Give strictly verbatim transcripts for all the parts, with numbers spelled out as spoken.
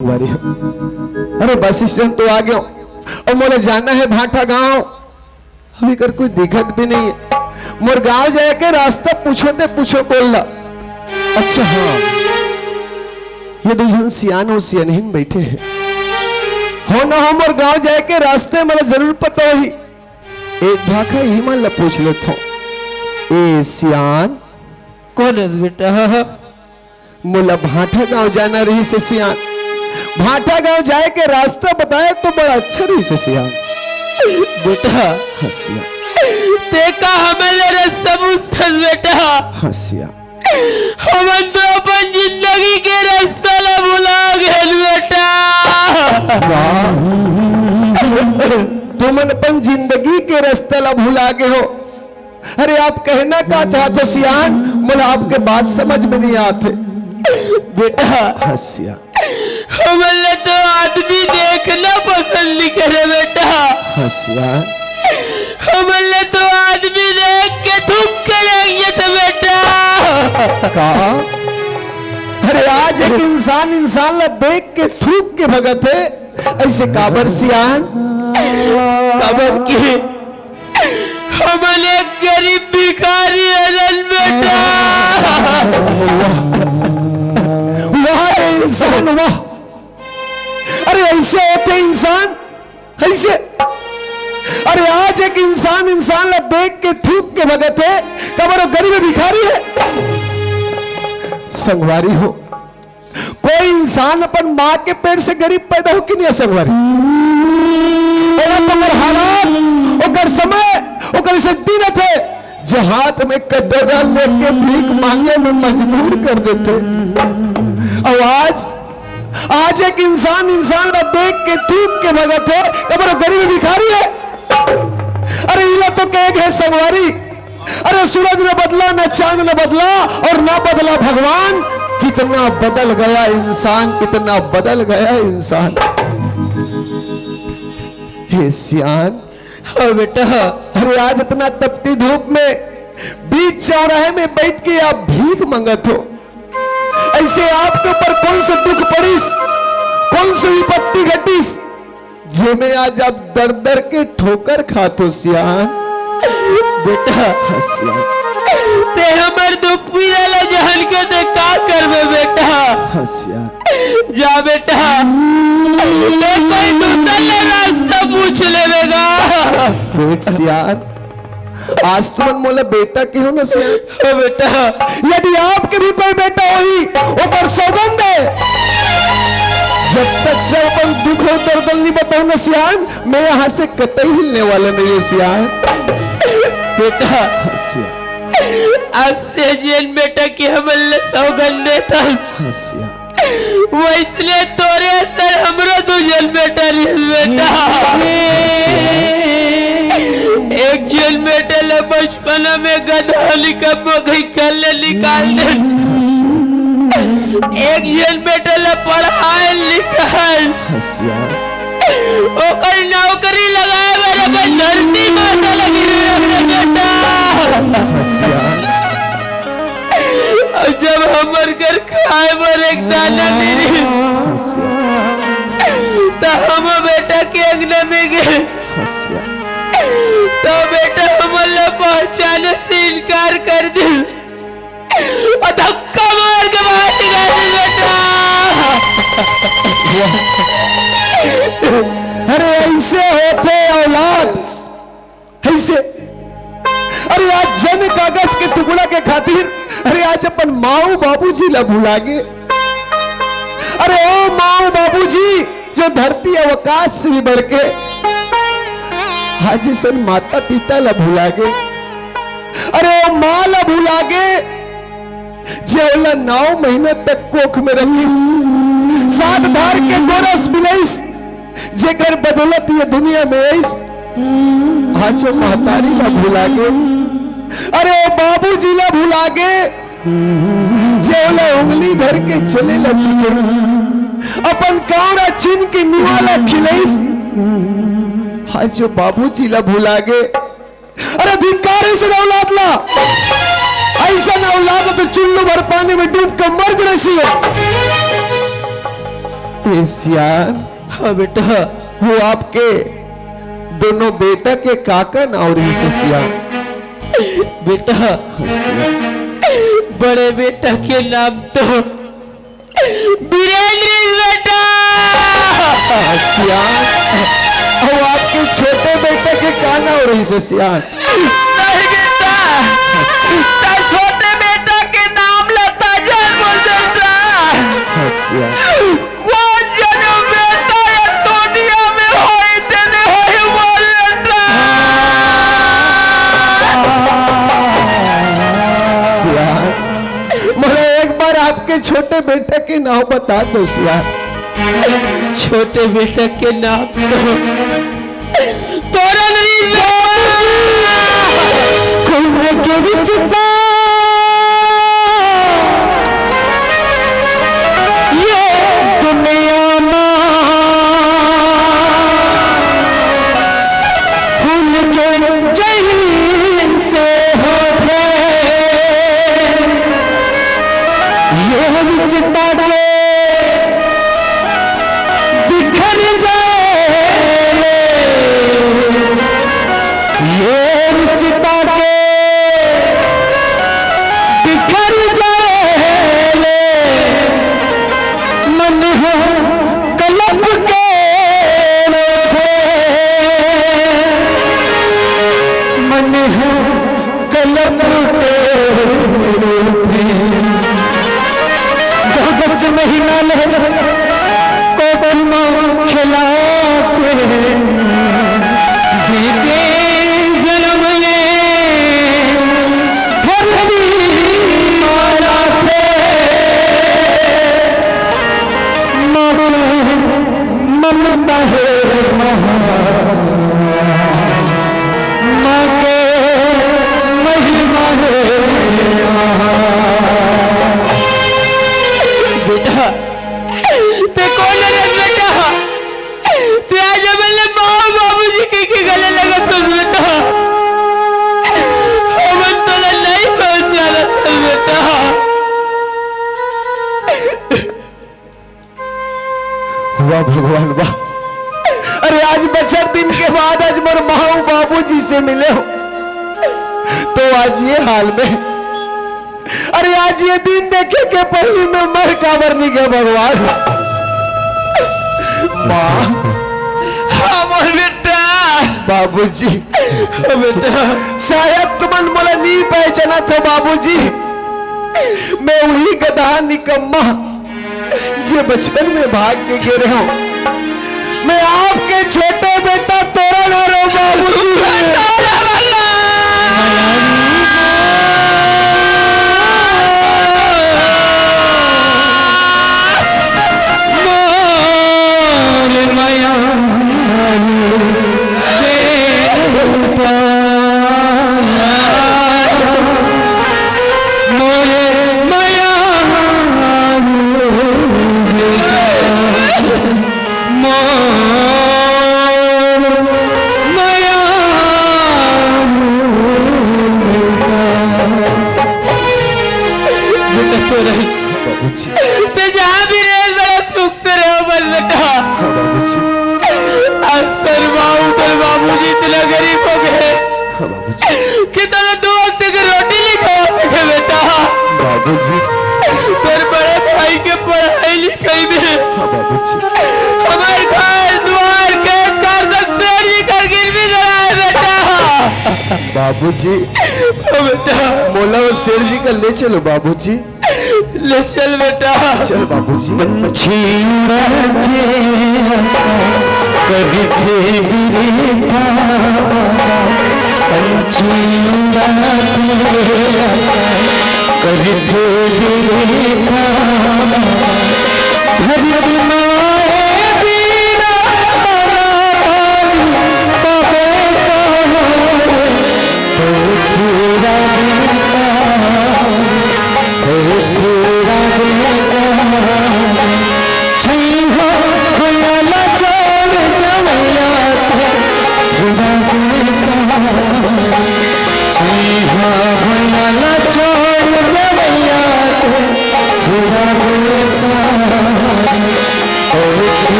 संगवारी हो, अरे बस स्टैंड तो आ गयो, अउ मोला जाना हे भांठा गांव। अभी कर कोई दिखत भी नहीं हे। मोर गांव जाए के रास्ता पूछो ते पूछो कोन ला। अच्छा हाँ, ये दू झन सियान अउ सियानहिन बैठे हे। हो ना हो, मोर गांव जाए के रास्ता मोला जरूर पता होही। एक भाखा इही मन ला पूछ लेथों। ए सियान। कोन हस बेटा? मोला भांठा गांव जाना रहिस हे सियान। भांठा गांव जाए के रास्ता बताए तो बड़ा अच्छा रहिस हे सियान। बेटा। हाँ सियान। ते का हमन ले रास्ता पूछथस बेटा? हाँ सियान। हमन तो अपन जिंदगी के रास्ता ला भुला गेन बेटा। वाह। तुमन अपन जिंदगी के रास्ता ला भुला गे हो। अरे आप कहना का चाहत हो सियान? मोला आपके बात समझ में नहीं आत हे। बेटा। हाँ सियान। हमन ला तो आदमी देखना पसंद नहीं करे बेटा। हाँ सियान। हमन ला तो आदमी देख के थूक के रख देथे बेटा। का? अरे आज एक इंसान इंसान ला देख के थूक के भगत हे, ऐसे काबर सियान? काबर के हमन एक गरीब भिखारी हरन बेटा। वाह रे इंसान वाह। अरे ऐसे होथे इंसान, ऐसे। अरे आज एक इंसान इंसान ला देख के थूक के भगत हे, काबर वो गरीब भिखारी हे। संगवारी हो, कोई इंसान अपन माँ के पेट से गरीब पैदा हो कि नहीं संगवारी? ओला तो ओकर हालात, ओकर समय, ओकर से दिन थे, जो हाथ में कटोरा लेके भीख मांगे में मजबूर कर देथे। अउ आज, आज एक इंसान इंसान ला देख के थूक के भगत हे, काबर वो गरीब भिखारी हे। अरे इला तो कहे गए संगवारी, अरे सूरज न बदला, न चांद न बदला और ना बदला भगवान। कितना बदल गया इंसान, कितना बदल गया इंसान। हे सियान। हाँ बेटा। अरे आज इतना तपती धूप में बीच चौराहे में बैठ के आप भीख मंगत हो, ऐसे आपके ऊपर कौन सा दुख पड़िस, कौन सी विपत्ति घटिस, जेमे आज आप दर दर के ठोकर खात हो सियान। बेटा। हाँ सियान। ते हमर दुख पीरा ला जान के ते का करबे बेटा? हाँ सियान। जा बेटा, ते कोई दूसर ले रास्ता पूछ लेबे गा। देख सियान, आज तुमन मोला बेटा कहो न सियान। हाँ बेटा। यदि आपके भी कोई बेटा होही, ओकर सौगंध हे, जब तक से अपन दुख अउ दर्द नहीं बताऊं न सियान, मैं यहाँ से कतई हिलने वाला नहीं हूँ सियान। बेटा, सियान। आज से जेन बेटा के हमन ले सौगंध देथन, हाँ सियान। वैसने तोरे असर हमरो दू झन बेटा रहिस बेटा। एक झन बेटा ला बचपना में गदहा निकम्मो कहि घर ले निकाल दे, एक झन बेटा ला पढ़ाए लिखाए, हाँ सियान। ओकर नौकरी लगाए बर अपन धरती माता लगी रहे बेटा। हाँ सियान। अउ जब हमर घर खाए बर एक दाना नहीं रही, त हम बेटा के अंगना में गे, त बेटा हमन ला पहचाने से इनकार कर दे, अउ धक्का मार के बाहर निकाल दे बेटा। अरे ऐसे होथे औलाद। ऐसे, अरे आज जन कागज के टुकड़ा के खातिर, अरे आज अपन माऊ बाबूजी ला भुला गे। अरे ओ माऊ बाबूजी, जो धरती अवकाश से भी बढ़ के आज इसन माता पिता ला भुला गे। अरे ओ माँ ला भुला गे, जे ओला नौ महीना तक कोख में रखिस, सात धार के गोरस पिलइस, जेकर बदौलत ये दुनिया में आइस, आज वो महतारी ला भुला गे। अरे ओ बाबूजी ला भुला गे, जे ओला उंगली धर के चले ला सिखइस, अपन कांवरा छीन के निवाला खिलइस, आज वो बाबूजी ला भुला गे। अरे धिक्कार अइसन औलाद ला, अइसन औलाद ला तो चुल्लू भर पानी में डूब के मर जाना चाहिए। ए सियान, हाँ बेटा। वो आपके दोनों बेटा के का का नाव रहिस हे सियान? बेटा, हाँ सियान। बड़े बेटा के नाम तो बीरेंद्र रहिस बेटा। हाँ सियान, वो आपके छोटे बेटा के का नाव रहिस हे सियान? नहीं बेटा, त छोटे बेटा के नाम ल त झन बोल बेटा। हाँ सियान। कोन जनो बेटा ये दुनिया में होई तेने होई बोल बेटा। सियान, मोला एक बार आपके छोटे बेटा के नाव बता दो सियान। छोटे बेटा के नाम तो तोरन रिश्ता, खून के रिश्ता, ये दुनिया में खून के जैसे होथे। ये रिश्ता के बिखर जाए ले, ये रिश्ता के बिखर जाए ले, मन हो कलप के रोथे, मन हो कलप के रोथे। दस महीना ले कोख म खेलाथे, बीते जन्म ले धरती माँ लाथे। माँ ममता हे महा, माँ के महिमा हे महा। बेटा, ते कोन हरस बेटा? ते आज हमन ल माँ बाबूजी कहिके गले लगत हस बेटा। हमन तोला नहीं पहचानत हस बेटा। वाह भगवान वाह। अरे आज बछर दिन के बाद आज मोर माँ अउ बाबूजी से मिले हों, तो आज ये हाल में। अरे आज ये दिन देखे के पहिली मैं मर काबर नइ गेंव भगवान। माँ। हाँ मोर बेटा। बाबूजी। हाँ बेटा। शायद तुमन मोला नइ पहचानत हो बाबूजी, मैं उही गधा निकम्मा जे बचपन में भाग के गे रहेंव, मैं आपके छोटे बेटा तोरन हरंव बाबूजी। बेटा, तोर रही। बाबूजी। ते जहाँ भी रहे, बड़ा सुख से रहो बस बेटा। हाँ, बाबूजी। आज तोर बाबू, तोर बाबूजी इतना गरीब हो गए हाँ, बाबूजी। कि तोला दो वक्त के रोटी नहीं खवा सके बेटा। बाबूजी। तोर बड़े भाई के पढ़ाई लिखाई में हाँ, बाबूजी। हमार घर, द्वार, खेत, खार सब सेठ जी कर गिरवी लगा है बेटा। बाबूजी। हाँ, बेटा। मोला वो सेठ जी का ले चलो बाबूजी। ले चल बेटा। चल बाबूजी। पंछी उड़ाथे करिथे बिरेथा, पंछी उड़ाथे करिथे बिरेथा, धरती माए बीड़ा पावे कहाँ रे।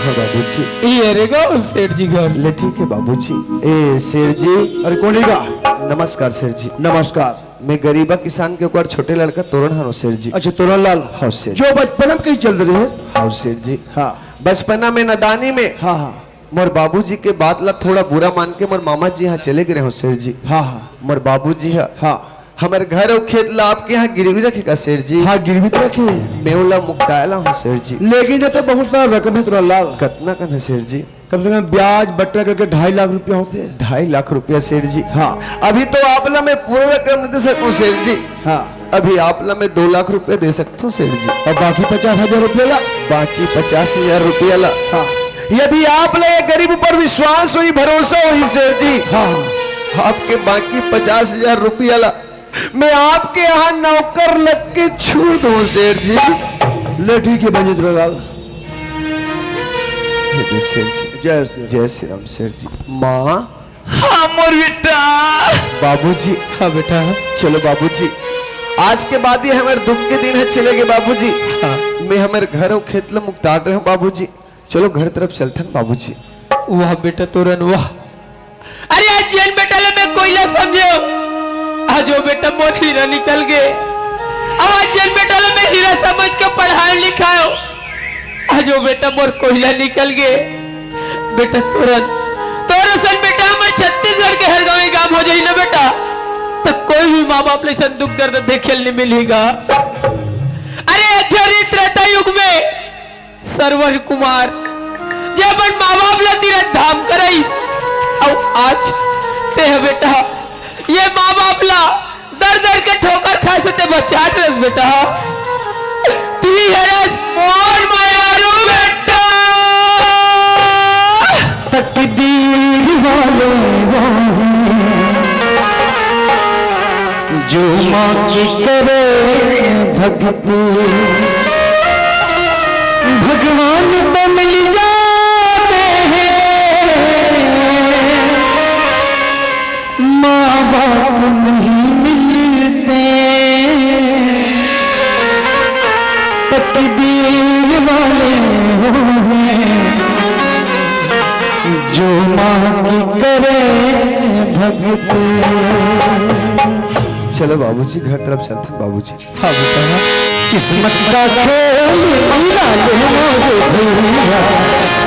हाँ बाबूजी। ये रे गो सेठ जी घर। ले ठीक है बाबूजी। ए सेठ जी। अरे कौन है का? नमस्कार सेठ जी। नमस्कार। मैं गरीबा किसान के ओकर छोटे लड़का तोरण हरो सेठ जी। अच्छा तोरण लाल। हाँ सेठ। जो बचपन में कहीं चल रहे हैं। हाँ सेठ जी। हाँ। बचपना में नादानी में हाँ हाँ। मोर बाबूजी के बात ला थोड़ा बुरा मान के मोर मामा जी यहाँ चले गए हो सेठ जी। हाँ हाँ। मोर बाबूजी हा हाँ। हमर घर अउ खेत ला आपके यहाँ गिरवी रखे का सेठ जी? हाँ गिरवी तो रखे। मैं ओला मुक्ताय ला हूँ सेठ जी। लेकिन ये तो बहुत सारा रकम है तोरण लाल। कतना कन है सेठ जी? कम से कम ब्याज बट्टा करके ढाई लाख रुपया होते हैं। ढाई लाख रुपया सेठ जी। हाँ। अभी तो आप ला मैं पूरा रकम नहीं दे सकूँ सेठ जी। हाँ। अभी आप ला मैं दो लाख रुपया दे सकता हूँ सेठ जी। और बाकी पचास हजार रुपया ला? बाकी पचास हजार रुपया ला। हाँ। यदि आप ला ये गरीब ऊपर विश्वास होही, भरोसा होही सेठ जी। हाँ हाँ। आपके बाकी पचास हजार रुपया ला मैं आपके यहाँ नौकर लग के छू दूँ सेठ जी। ले ठीक है बंजित बंगाल। हे दे सेठ जी। जय श्री राम। जय श्री राम सेठ जी। माँ। हाँ मोर बेटा। बाबूजी। हाँ बेटा। चलो बाबूजी, आज के बाद ये हमर दुख के दिन है, चले गए बाबूजी। हाँ। मैं हमर घर अउ खेत ला मुक्ताय रहे हूँ बाबूजी। चलो घर तरफ चलथन बाबूजी। वाह बेटा तोरण वाह। अरे आज जेन बेटा ला मैं कोयला समझे हूँ, आज वो बेटा मोर हीरा निकल गए। अब आज जेन बेटा ला मैं हीरा समझ के पढ़ाय लिखाय हूँ, आज वो बेटा मोर कोयला निकल गए। बेटा तोरण, तोर असन बेटा हमर छत्तीसगढ़ के हर गाँव गाँव हो जाही ना बेटा, तो कोई भी माँ बाप ले असन दुख दर्द देखे ल नहीं मिलही गा। अरे एक झन रीत त्रेता युग में सरवन कुमार, जे अपन माँ बाप ला तीरथ धाम करई, अउ आज ते ह बेटा, ये माँ बाप ला दर दर के ठोकर खाय से ते बचात रहे बेटा। तुही हरस मोर मयारू बेटा। तकदीर वाले वो हैं, जो माँ की करे भक्ति। भगवान तो मिल जाते हैं, माँ बाप नहीं मिलते। तकदीर वाले वो हैं, जो माँ की करे भक्ति। चलो बाबूजी, घर तरफ चलते हैं बाबूजी। हाँ बेटा। किस्मत का खेल निराले मोरे भैया,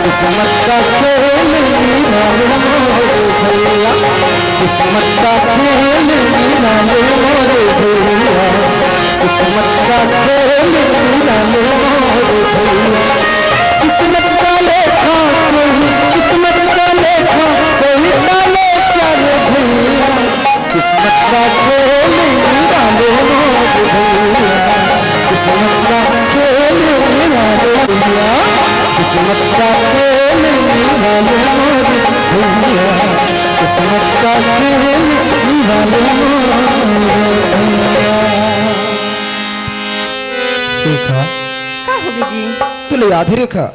किस्मत का खेल निराले मोरे भैया, किस्मत का खेल निराले मोरे भैया, किस्मत का खेल निराले मोरे भैया। किस्मत का लेखा कोई, किस्मत का लेखा कोई डाले क्या रे भैया। किस्मत का खेल निराले मोर भैया, किस्मत का खेल निराले भैया, किस्मत का खेल निराले मोर भैया, किस्मत का खेल निराले मोर भैया। रेखा, का होगे जी? तोला याद हे रेखा,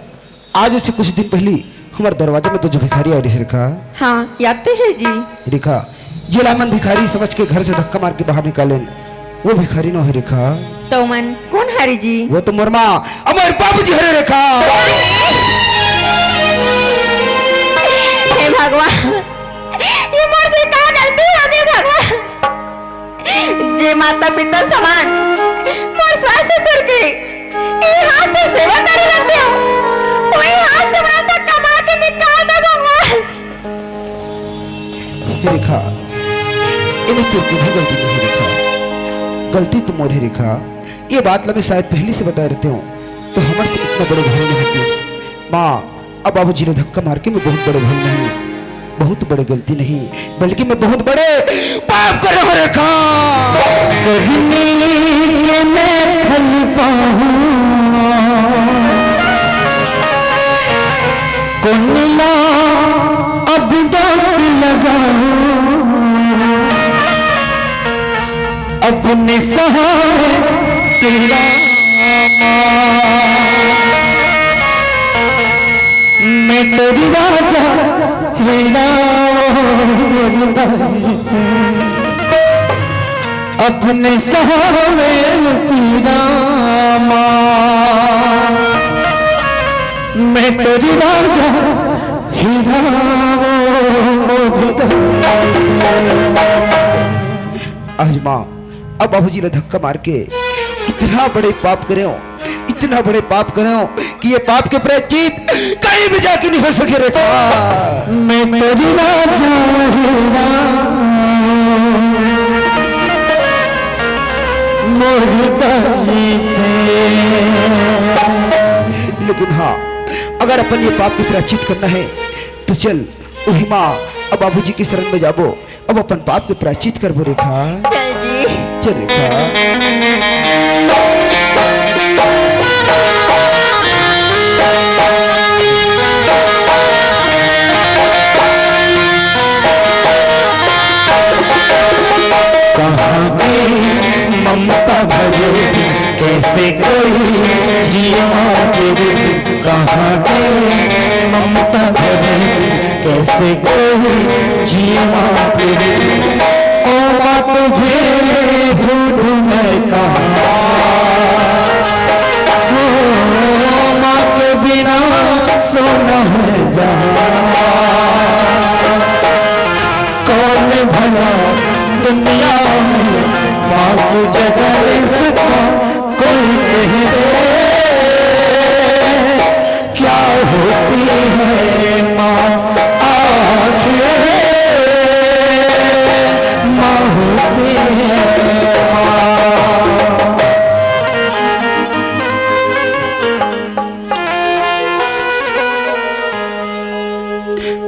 आज से कुछ दिन पहिली हमर दरवाजा में तो जो भिखारी आय रहिस रेखा। हाँ, याद ते हे जी। रेखा, जेला हमन भिखारी समझ के घर से धक्का मार के बाहर निकालेन, वो भिखारी नो हे रेखा। तो मन कोन हरे जी? वो तो मोर माँ अउ मोर बाबूजी हरे रेखा। हे भगवान, ये मोर से का गलती होगे भगवान? जे माता पिता समान मोर सास ससुर के ए हाथ से सेवा करे रहते हो, वही हाथ से मोला कमा के निकाल दे भगवान। हे रेखा, एमे तोर कोनो गलती नहीं हे रेखा, गलती तो मोर हे रेखा। ये बात ला मैं शायद पहिली से बताय रहते हूँ, तो हमर से इतना बड़े भूल नहीं होतिस। माँ, अब बाबूजी ने धक्का मार के मैं बहुत बड़े भूल नहीं, बहुत बड़े गलती नहीं, बल्कि मैं बहुत बड़े पाप करे हो रेखा। करनी के मैं फल पाऊं, कौन ला अब दोस्त लगाऊं, अपने सहारे तेरा मैं तेरी राजा अपने सहारे पीरा माँ, मैं तेरी राजा हीरा वो मोरी। आज माँ, अब बाबूजी ला धक्का मार के इतना बड़े पाप करे हो, इतना बड़े पाप करे हो कि ये पाप के प्रायश्चित कहीं भी जाके नहीं हो सके रेखा। मैं तेरी राजा हीरा मोरी। लेकिन हाँ, अगर अपन ये पाप के प्रायश्चित करना है तो चल, उही माँ, अब बाबूजी के शरण में जाबो, अब अपन पाप के प्रायश्चित करबो रेखा। चल जी। चल रेखा। कहाँ गई ममता भरे, कैसे कोई जिए माँ तेरी, कहाँ गई ममता भरे, कैसे कोई जिए माँ तेरी। ओ माँ तुझे ढूंढूं मैं कहाँ, ओ माँ के बिना सोना है जहाँ। कौन भला दुनिया में माँ को जगा ले सका? कोई कह दे क्या होती है माँ आखिर? माँ होती है माँ।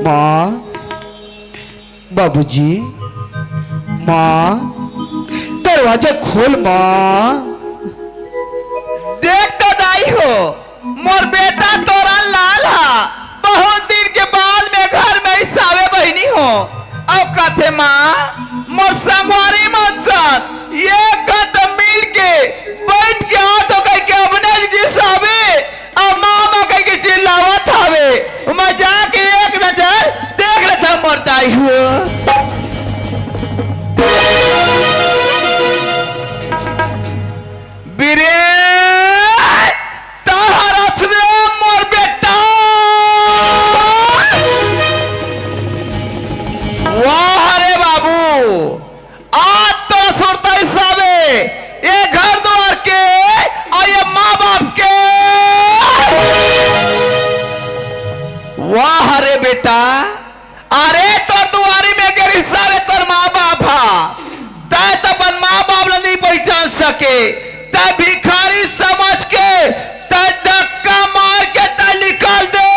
माँ, बाबूजी, माँ, दरवाजा खोल माँ। देख तो दाई हो, मोर बेटा तोरा लाल हा बहुत दिन के बाद में घर में आइस हावे बहिनी हो। अउ कथे माँ, मोर संगवारी मन साथ एक कदम मिल के बैठ के आ तो कह के अपने गिस हावे। अउ माँ, माँ कह के चिल्लावत हावे। मैं जाके एक नजर देख लेथंव मोर दाई हो। बिरे, तहर असरे मोर बेटा। वाह रे बाबू, आज तो सुरता हिसाबे ये घर द्वार के अउ ये माँ बाप के। वाह रे बेटा, अरे तोर दुआरी में गिर हिसाबे तोर माँ बाप हा, तैं तो अपन माँ बाप ला नहीं पहचान सके, तैं भिखारी समझ के तैं धक्का मार के तैं निकाल दे।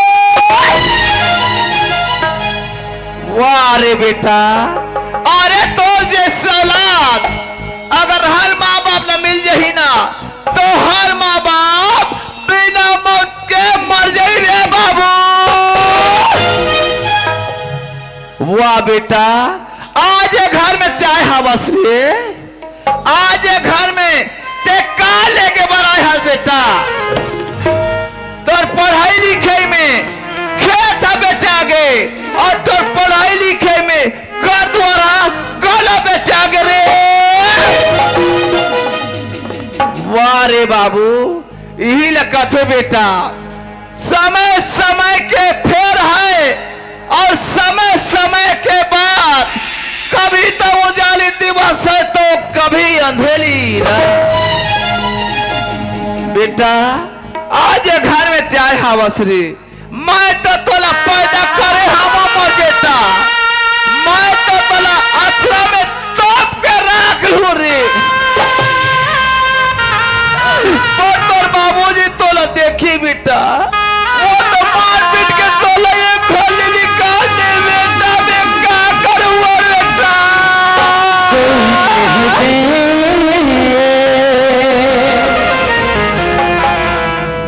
वाह रे बेटा, अरे तोर जइसे औलाद अगर हर माँ बाप ला मिल जाही ना, तो हर माँ बाप बिना मौत के मर जाही रे बाबू। वाह बेटा, आज ये घर में तैं आय हवस रे, आज ये घर में तैं का लेके बर आय हस बेटा? तोर पढ़ाई लिखाई में खेत ह बेचा गे अउ तोर पढ़ाई लिखाई में घर द्वार ह घलो बेचा गे रे। वाह रे बाबू, इही ल कथे बेटा, समय समय के फेर हे अउ समय समय के बात, कभी तो उजाली दिवस हे तो कभी अंधेरी रात। बेटा, आज ये घर में तैं आय हवस रे, मैं तो तोला पैदा करे हवंव मोर बेटा, मैं तो तोला असरा में तोप के राख लूं रे। पर तोर बाबूजी तोला देखही बेटा, वो तो मार पीट के तोला ये घर ले निकाल दे बेटा, मैं का करूं बेटा?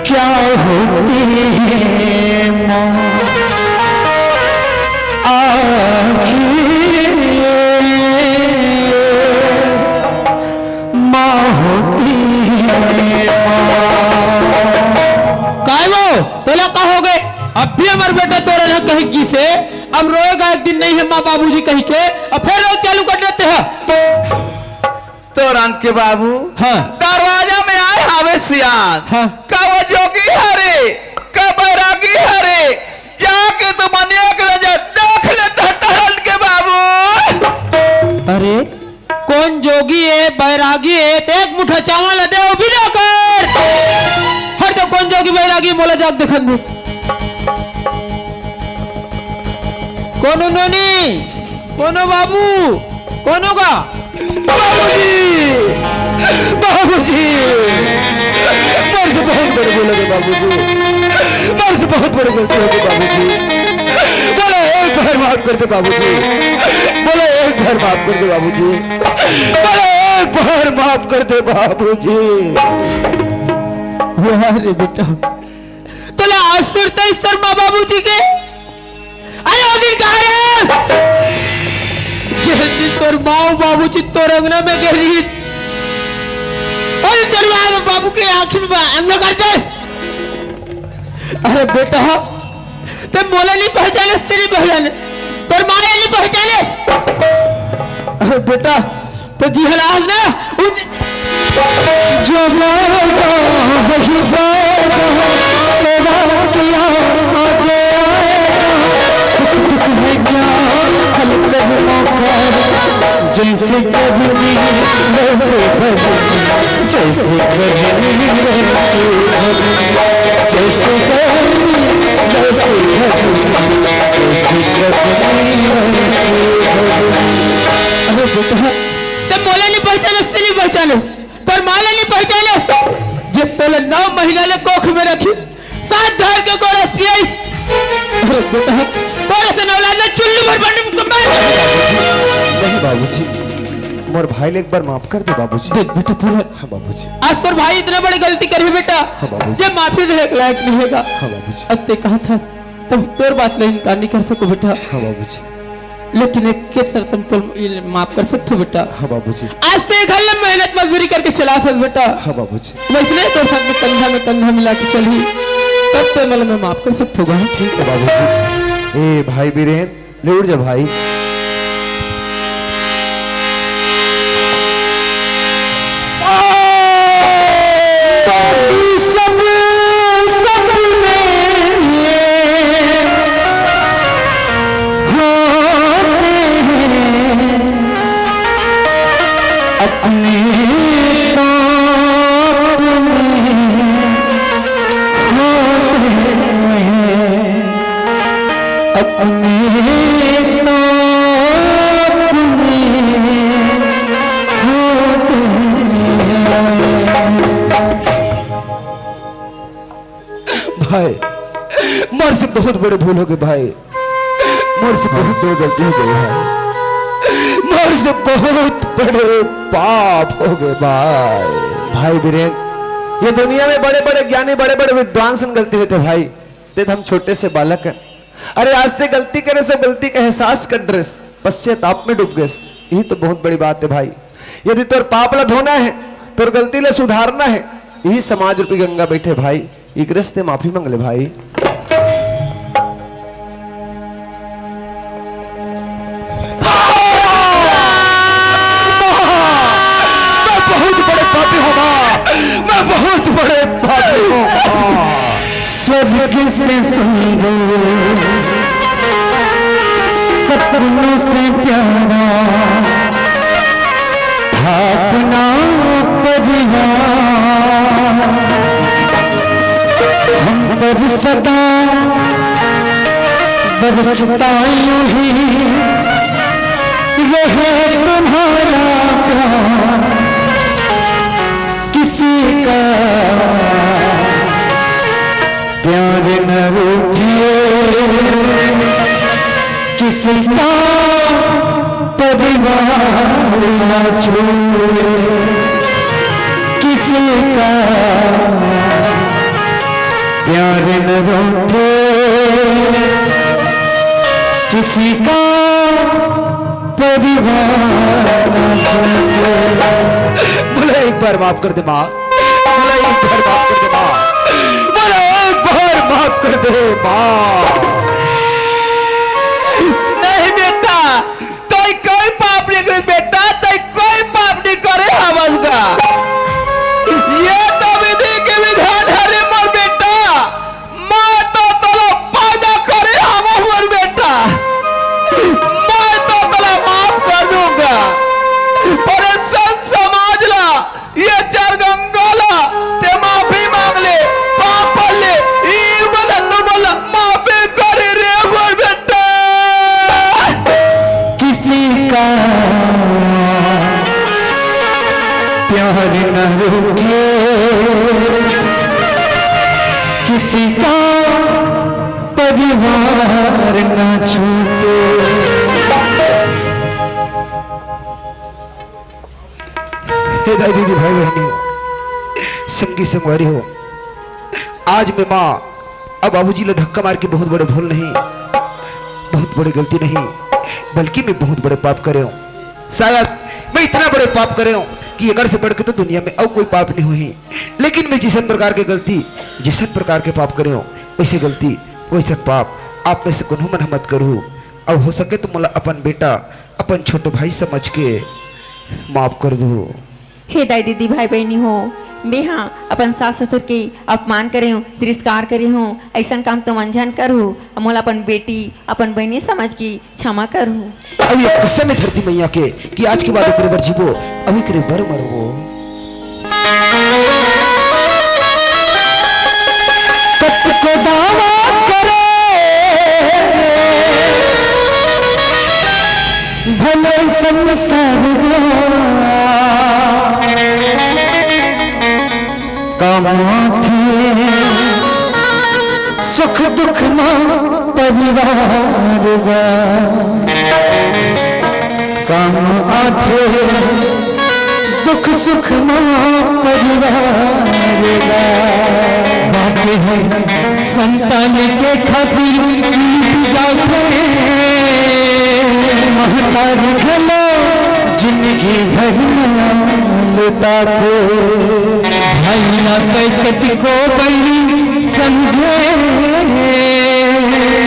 क्या होती है माँ? अब रोएगा एक दिन नहीं है माँ बाबूजी कहि के, अब फिर रोए चालू कर देते हैं। तोर अंत के बाबू हाँ। दरवाजा में आए हावे सियान। हाँ। का वो जोगी हरे, का बैरागी हरे, जाके तो मन एक नजर देख लेता तोर अंत के बाबू। अरे, कोन जोगी हे, बैरागी हे, ते एक मुठा चावल ला दे, वो भी ना कर। हर तो कोन जोगी बैरागी मोला जाके देखन दे। कोनो नोनी, कोनो बाबू, कोनो का? बाबूजी, बाबूजी, मोर से बहुत बड़े भूल हो गे बाबूजी, मोर से बहुत बड़ी गलती हो गे बाबूजी, मोला एक बार माफ कर दे बाबूजी, मोला एक बार माफ कर दे बाबूजी। अरे एक बार माफ कर दे बाबूजी। वाह रे बेटा, तोला आज सुरता इस तर माँ बाबूजी के। अरे वो दिन कहाँ रे? जिस दिन तोर माँ बाबूजी तोर अंगना में गे रहिस, वो दिन तोर माँ बाबू के आँख में अंधा कर देस। अरे बेटा, ते मोला नहीं पहचानेस, तेरी बहन, तोर माँ ला नहीं पहचानेस। अरे बेटा, तो जी हलाल ना, उन जब आएगा वही वादा, तेरा किया आज आएगा, सुख दुख में क्या हलचल मौका। जैसे कभी वैसे कभी, जैसे कभी वैसे कभी, जैसे कभी वैसे कभी, जैसे कभी वैसे कभी। अरे बेटा, ते मोला नहीं पहचानेस, ते नहीं पहचानेस, तोर माँ ला नहीं पहचानेस, जे तोला नौ महीना ले कोख में रखिस, साथ धर के गोरस पियाइस। अरे बेटा, तोर असन औलाद ला चुल्लू भर पानी में मार। नहीं बाबूजी, मोर भाई ला एक बार माफ कर दे बाबूजी। देख बेटा, तोर हाँ बाबूजी। आज तोर भाई इतना बड़ी गलती करे बेटा, हाँ बाबूजी। जे माफी देहे के लायक नहीं हे गा। हाँ बाबूजी। अब ते कहा था, तब तोर बात ला इनकार नहीं कर सको बेटा। हाँ बाबूजी। लेकिन एक के शर्त में तोला माफ कर सकथो बेटा। हाँ बाबूजी। आज से घर ले मेहनत मजदूरी करके चला सक बेटा। हाँ बाबूजी। वैसने तोर साथ में कंधा में कंधा मिला के चलही, तब ते मोला मैं माफ कर सकथो बा। ठीक है बाबूजी। ए भाई बीरेन, ले उठ जा भाई। बाकी सब सपने होते हैं, अपने ख्वाब में होते हैं, अपने ख्वाब में होते हैं। भाई, मोर से बहुत बड़े भूल हो गे भाई, मोर से बहुत बड़े गलती हो गे भाई, मोर से बहुत बड़े पाप हो गे भाई। भाई बीरेन, ये दुनिया में बड़े-बड़े ज्ञानी, बड़े-बड़े विद्वान सन गलती होथे भाई, ते हम छोटे से बालक हैं। अरे आज ते गलती करे से गलती का एहसास कर डरेस, पश्चाताप में डूब गेस, यही तो बहुत बड़ी बात है भाई। यदि तोर पाप ला धोना है, तोर गलती ला सुधारना है, यही समाज रूपी गंगा बैठे भाई, एकरे से माफी मांग ले भाई। मैं बहुत बड़े पापी हूँ माँ, मैं बहुत बड़े पापी हूँ माँ। स्वर्ग से सुंदर, सपनों से प्यारा, अपना परिवार। हम पर सदा बरसता यूं ही रहे तुम्हारा प्यार। किसी का प्यार न रूठे, किसी का परिवार न छोड़े, किसी का प्यार न रूठे, किसी का परिवार न छोड़े। बोले एक बार माफ कर दे माँ। बोला, एक बार माफ कर दे माँ। बोला, एक बार माफ कर दे माँ। न रूठे, किसी का परिवार न छूटे। हे दाई दीदी, भाई बहनी हो, संगी संगवारी हो, आज मैं माँ अब बाबूजी ला धक्का मार के बहुत बड़े भूल नहीं, बहुत बड़े गलती नहीं, बल्कि मैं बहुत बड़े पाप करे हूँ। शायद मैं इतना बड़े पाप करे हूँ कि अगर से बढ़ के तो दुनिया में अउ कोई पाप नहीं हुई, लेकिन मैं जिसन प्रकार के गलती, जिसन प्रकार के पाप करे हूँ, वैसे गलती, वैसन पाप आप में से कोनो मन मत करू। अउ हो सके तो मोला अपन बेटा, अपन छोटो भाई समझ के माफ कर दू। हे दाई दीदी, भाई बहनी हो, मैं हा अपन सास ससुर के अपमान करे हूँ, तिरस्कार करे हूँ, ऐसन काम तो मन झन करहू। मोला अपन बेटी, अपन बहनी समझ के क्षमा करहू। अभी एक कसम है धरती मैया के कि आज के बाद एकरे बर जीबो, अभी एकरे बर मरबो। कतको दावा करे भले संसार गा, काम आथे सुख दुख मा परिवार गा, काम आथे दुख सुख मा परिवार गा। बाटे है संतान के खातिर लुट जाथे, महतारी घलो जिंदगी भर ना लुटाथे। भाई ना कई कतिको बड़ी समझे,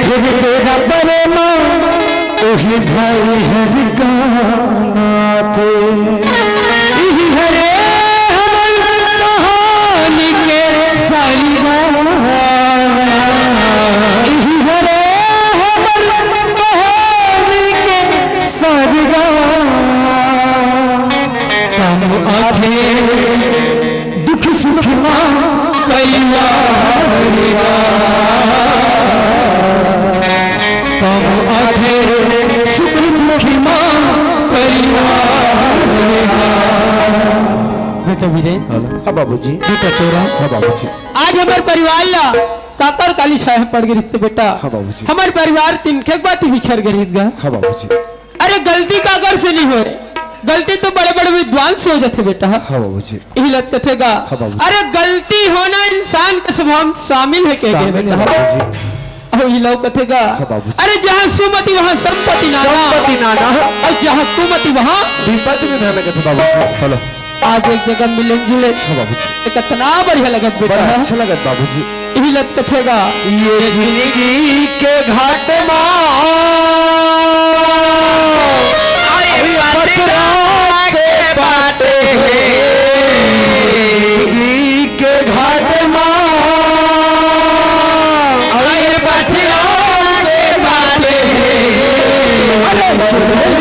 फिर बेरा परे मा ओही भाई हर गाना थे। इही हरे हमर कहानी के सारी बात। इही हरे हमर कहानी के सारी बात। काम आथे दुख सुख मा परिवार गा। काम आथे सुख दुख मा परिवार गा। बेटा वीरेन, हाँ बाबूजी। बेटा तोरा। हाँ बाबूजी। आज हमर परिवार ला काकर काली छाया पड़ गे रिहिस ते बेटा। हाँ बाबूजी। हमर परिवार तिनके बात बिखर गे रिहिस गा। हाँ बाबूजी। अरे गलती काकर से नहीं होय, गलती तो बड़े-बड़े विद्वान से हो जाथे बेटा। हाँ बाबूजी। इही लत कथे गा। हाँ बाबूजी। अरे गलती होना इंसान के स्वभाव में शामिल है के शामिल बेटा। है बाबूजी। अहो इही लव कथे गा। हाँ बाबूजी। अरे जहाँ सुमति वहाँ संपत्ति नाना। संपत्ति नाना। अउ जहाँ कुमति वहाँ विपत्ति निधाना कथे बाबूजी। हेलो। आज एक जगह मिले जुले। हाँ बाबूजी। एक इतना बढ़िया लगत बेटा। बड़ा अच्छा लगत बाबूजी। इही लत कथे गा। ये जिंदगी के घाट मा, अरे पथरा के बाटे हे। जिंदगी के घाट मा, अरे पथरा के बाटे हे। अरे चुड़ैल